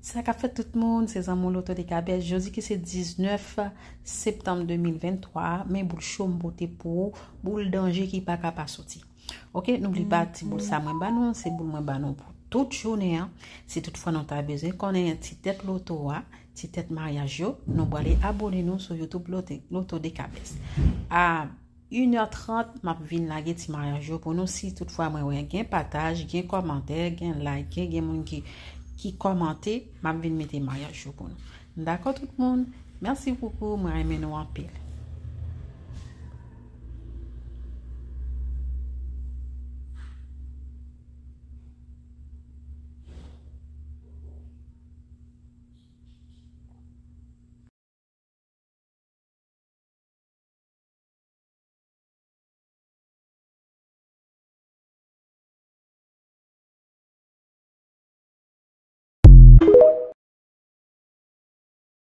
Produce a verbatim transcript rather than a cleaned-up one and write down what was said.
Sa k ap fèt tout moun, se zanmi w Loto Dekabès. Jodi ki se diznèf septanm de mil venntwa, men boul cho m pote pou ou, boul danje ki pa ka pa soti. Oke, nou bli pa ti boul sa mwen ba nou, se boul mwen ba nou pou tout jounen an. Si toutfwa nou ta bezwen konnen ti tèt loto a, ti tèt maryaj yo, nou prale abone nou sou YouTube Loto, Loto Dekabès. A inè trant, m ap vin lage ti maryaj yo pou nou. Si toutfwa mwen wè gen pataj, gen kòmantè, gen like, gen, gen moun ki, ki kòmante, m ap vin mete maryaj yo pou nou. Dakò tout moun? Mèsi bokou, mwen renmen nou anpil.